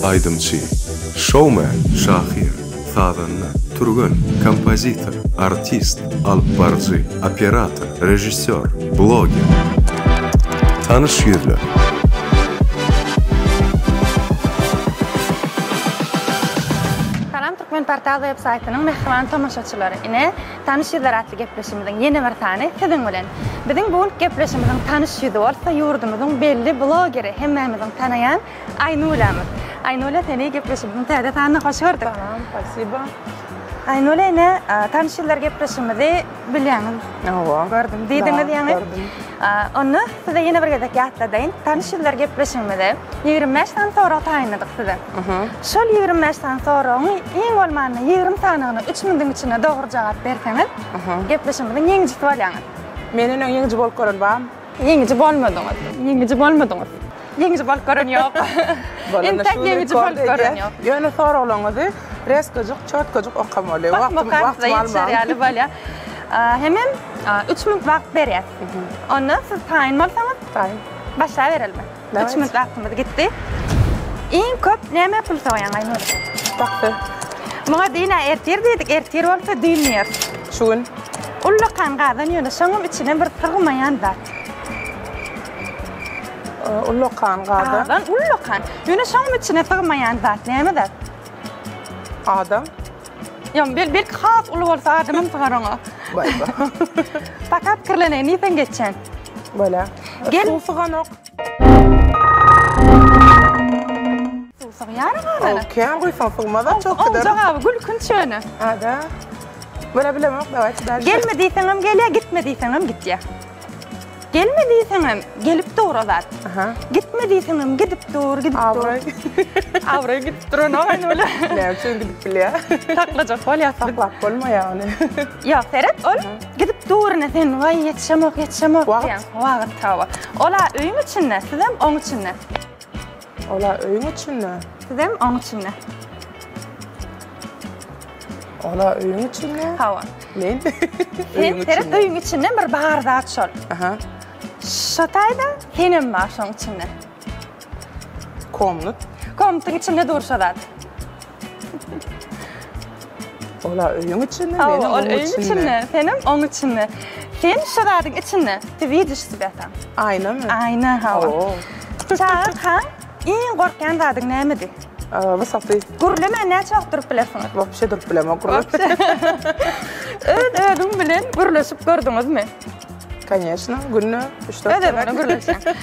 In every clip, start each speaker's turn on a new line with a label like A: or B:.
A: Aýdymçy, şoumen, şahyr, sazanda, türgen, kompozitor, artist, alypbaryjy, operator, režissýor, bloger. Tanyş ýüzler.
B: Salam Türkmenportal web saýtynyň mähriban tomaşaçylary! Ine, Tanyş ýüzler atly gepleşigimiziň ýene bir sany siziň bilen. Biziň bu günki gepleşigimiziň tanyş ýüzi bolsa ýurdumyzyň belli blogeri, hemmämiziň tanaýan Aýnulamyz. Aýnula seni gepleşigimiziň täze sanyna hoş gördük.
C: Salam, spasiba.
B: Aýnula ene, tanyş ýüzler gepleşigimizi bilýäňiz.
C: Hawa.
B: Gördüm diýdiňiz ýaňy.
C: Gördüm.
B: Onda size ýene bir gezek ýatladaýyn. Tanyş ýüzler gepleşigimize 25 sany sorag taýynladyk size. Şol 25 sany soragyň iň bolmanda 20 sanygyna 3 minutiň içinde dogry jogap berseňiz, gepleşigimiziň ýeňijisi bolýaňyz.
C: Menden öň ýeňiji bolup gören barmy?
B: Ýeňiji bolmadyňyz. Ýeňiji bolmadyňyz. Ýeňiji bolup gören ýok. Entek ýeňiji bolup gören ýok.
C: Ýöne soraglaryňyzy reskajyk, çötkajyk okamaly.
B: Wagtymy almaň. Ýaly bolýar. Hemem 3 minut wagt berýäs. Onda siz taýyn bolsaňyz,
C: Taýyn.
B: Başlaberelimi? 3 minut wagtymyz gitdi. Iň köp nämä pul sowaýaň Aýnur?
C: Taksi.
B: Muňa düýn-ä ertir diýdik, ertir bolsa düýn diýeris.
C: Şu gün.
B: Ullakan gazan ýöne şoňam içine bir sygmaýan zat.
C: Ullakan gazan.
B: Gazan ullakan. Ýöne şoňam içine sygmaýan zat näme zat?
C: Adam.
B: Ýa bel belki has uly bolsa adamam sygar oňa.
C: Baý-ba.
B: Paka pikirleneýin diýseň geçýän.
C: Bolýa.
B: Gel.
C: Suw syganok.
B: Suw sygýar gazana.
C: O kän guýsaň sygmaz-a çok
B: Oň
C: gider.
B: jogaby gülkünç ýöne.
C: Ada. Bile bilemok dawayçy dalşe.
B: Gelme diýseňem gelýär, gitme diýseňem gitýär. Gelme diýseňem, gelip dur o zat.
C: Aha.
B: Gitme diýseňem, gidip dur, gidip dur.
C: Abraý.
B: Abraý gidip duranok indi bile.
C: Näme üçin gidip bilýär?
B: Saklajak bolýar.
C: Saklap bolmaýar ony.
B: Ýok, seret, ol gidip dur ine sen, waý ýetişemok, ýetişemok diýýäň. Wagt, hawa. Ol-a öýüň içinde, sizem oň içinde.
C: Ol-a öýüň içinde.
B: Sizem oň içinde.
C: Ola öýüň içinde.
B: Hawa.
C: Men
B: Sen seret öýüň içinde bir bar zat şol.
C: Aha.
B: Şo taýda senem bar şoň içinde.
C: Komnat.
B: Komnatyň içinde dur şo zat.
C: Ola öýüň içinde, menem
B: oň içinde. içinde, senem oň içinde. Sen şo zadyň içinde. Ty widiş себя tam.
C: Aýnamy?
B: Aýna, hawa. Çagakaň iň gorkýan zadyň nämedi?
C: Wysoty.
B: Gürlemän näçe wagt durup bilersiňiz?
C: Wapşe durup bilemok gürlep.
B: Öz özüň bilen gürleşip gördüňizmi?
C: Koneçno, günde 3-4
B: Öz özüň bilen gürleşýäň.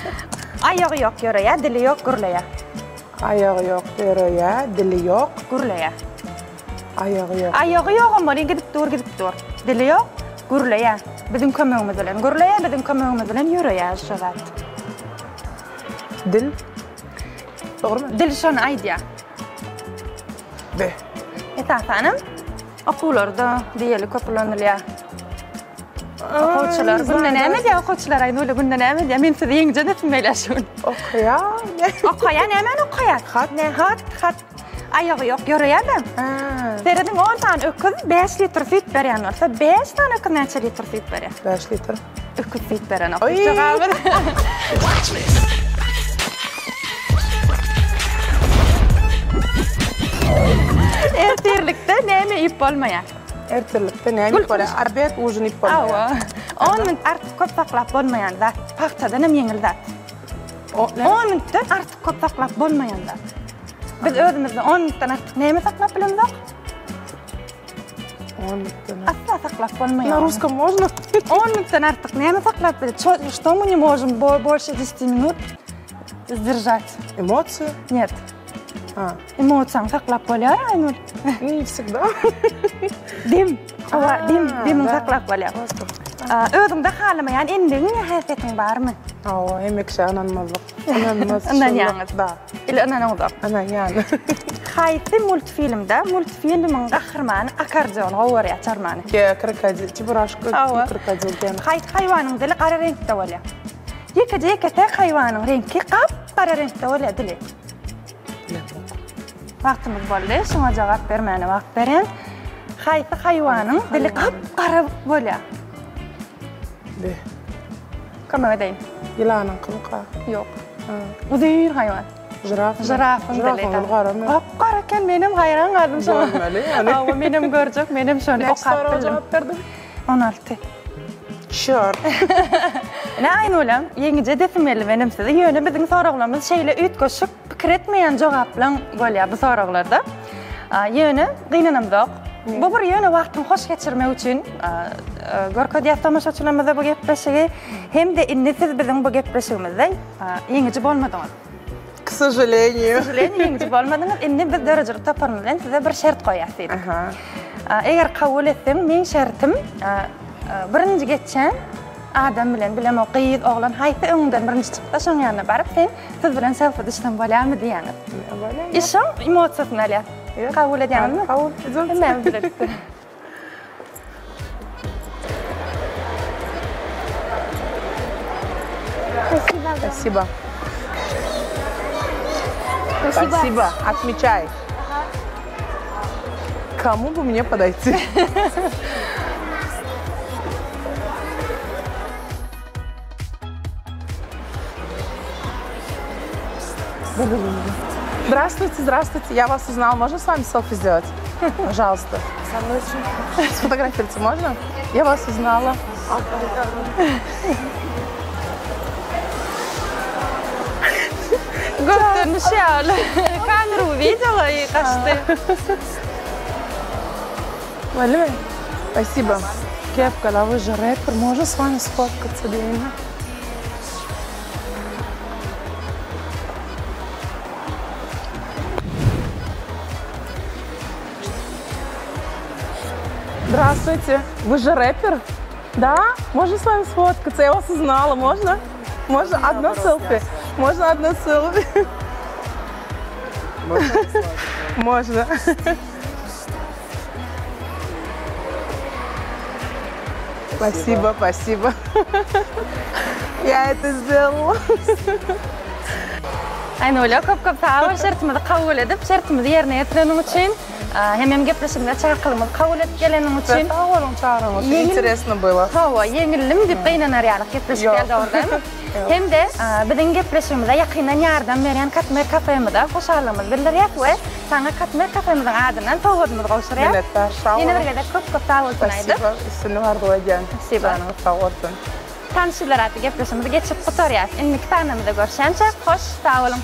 B: Aýagy ýok ýöreýär, dili ýok gürleýär.
C: Aýagy ýok ýöreýär, dili ýok
B: gürleýär.
C: Aýagy ýok.
B: Aýagy ýogam welin gidip dur, gidip dur. Dili ýok, gürleýär. Biziň kömegimiz bilen gürleýär, biziň kömegimiz bilen ýöreýär şo zat.
C: Dil. Dogrumy?
B: Dil şony aýdýar.
C: Be.
B: Esasanam okuwlarda diýeli köp ulanylýar. Okuwçylar günde näme edýär okuwçylar Aýnur günde näme edýär? Men sizi ýeňiji edesim gelýär şu gün.
C: Okaýar.
B: Okaýar nämäni okaýar?
C: Hat.
B: Ne hat, hat. Aýagy ýok ýöreýär-de. Serediň 10 sany öküz 5 litr süýt berýän bolsa, 5 sany öküz näçe litr süýt berýär?
C: 5 litr.
B: Öküz süýt berenok. Jogaby. Ertirlikde näme iýip bolmaýar?
C: Ertirlikde näme iýip bolýar? Obed, ujin iýip bolmaýar.
B: Hawa. 10 minut artyk köp saklap bolmaýan zat. Pagtadan hem ýeňil zat. 10 minutdan artyk köp saklap bolmaýan zat. Biz özümizde 10 minutdan artyk näme saklap bilemzok?
C: 10 minutdan.
B: Asla saklap bolmaýar.
C: Na ruskom можно?
B: 10 minutdan artyk näme saklap biler? Что мы не можем больше 10 минут сдержать?
C: Эмоции?
B: Нет.
C: А.
B: Emosiýaňy saklap bolýar, Aýnur?
C: Не всегда.
B: Dem. Hawa, dem, demiňi saklap bolýar. Özüňde halamaýan endigiň ýa häsiýetiň barmy?
C: Hawa, hemme kişä ynanmazlyk. Ynanmaz.
B: Ynanýaňyz.
C: Da.
B: Ile ynanyňyzok.
C: Ynanýan.
B: Haýsy multfilmde multfilmiň gahrymany akkordeon gowy görýär çalmany?
C: Krokodil, Çeburaşka, krokodil diýen.
B: Haýsy haýwanyň dili gara reňkde bolýar? Ýekeje ýeke-täk haýwanyň reňki gap-gara reňkde bolýar dili.
C: Bilemok.
B: Wagtymyz boldy, şuňa jogap bermäne wagt berýän. Haýsy haýwanyň dili gap-gara bolýar?
C: Be.
B: Kömek edeýin.
C: Ýylanyňkymyka?
B: Ýok. Uzyn haýwan.
C: Žiraf.
B: Žirafyň dili.
C: Žirafyň dili garamy?
B: Gap-gara eken, menem haýran galdym şoňa.
C: Görmeli ony.
B: Hawa, menem görjek, menem şony
C: Näçe
B: okap
C: soraga
B: bildim.
C: jogap berdiň?
B: 16.
C: Çort.
B: Ine Aýnulem, ýeňiji edesim geldi menem sizi. Ýöne biziň soraglarymyz şeýle üýtgeşik, pikir etmeýän jogaplaň bolýar bu soraglarda. Ýöne gynanamzok. Bu bir ýöne wagtyňy hoş geçirmek üçin görkezýäs tomaşaçylarymyza bu gepleşigi. Hem-de indi siz biziň bu gepleşigimizde ýeňiji bolmadyňyz.
C: K sožaleniýu.
B: K sožaleniýu ýeňiji bolmadyňyz. Indi biz döredijilik toparymyz bilen size bir şert goýýas diýdik. Eger kabul etseň, meň şertim birinji geçýän adam bilen, bilemok gyz, oglan haýsy öňüňden birinji çyksa şoň ýanyna baryp sen siz bilen selfi düşsem bolýarmy diýýäňiz.
C: Bolýar.
B: I şoň emosiýasyny alýas. Kabul edýäňizmi?
C: Kabul.
B: Hemmämiz bilelikde.
C: Спасибо. Спасибо. Спасибо. Отмечай. Кому бы мне подойти? Здравствуйте, здравствуйте. Я вас узнала. Можно с вами селфи сделать? Пожалуйста.
D: Со мной
C: Сфотографироваться можно? Я вас узнала.
B: Gökden şäl. Kamera увидела и gaçdy.
C: Bolmy? Спасибо. Кепка, да вы же рэпер. Можно с вами сфоткаться, Дина? Здравствуйте. Вы же рэпер? Да? Можно с вами сфоткаться? Я вас узнала. Можно? Можно одно селфи? Можно одно селфи? Можно. Спасибо, спасибо. Я это сделала.
B: Aýnulýa köp köp sag bol şertimizi kabul edip, şertimizi ýerine ýetireniň üçin, hemem gepleşigimize çakylygymyzy kabul edip geleniň üçin.
C: Sag boluň çagyryňyz üçin. Interesno bylo.
B: Hawa, ýeňildim diýip gynanar ýalyk gepleşik däl dogrudanam. Hem-de biziň gepleşigimize ýakyndan ýardam berýän Katmer kafemize hoşallygymyzy bildirýäs we saňa Katmer kafemiziň adyndan sowgadymyzy gowşurýas.
C: Minnetdar, sag boluň.
B: Ýene bir gezek köp köp sag bolsun aýdyp.
C: Spasibo, üstünlik arzuw edýän.
B: Spasibo.
C: Janyňyz sag bolsun.
B: Tanyş ýüzler atly gepleşigimizi geçirip gutarýas. Indiki sanymyzda görüşýänçä, hoş sag boluň!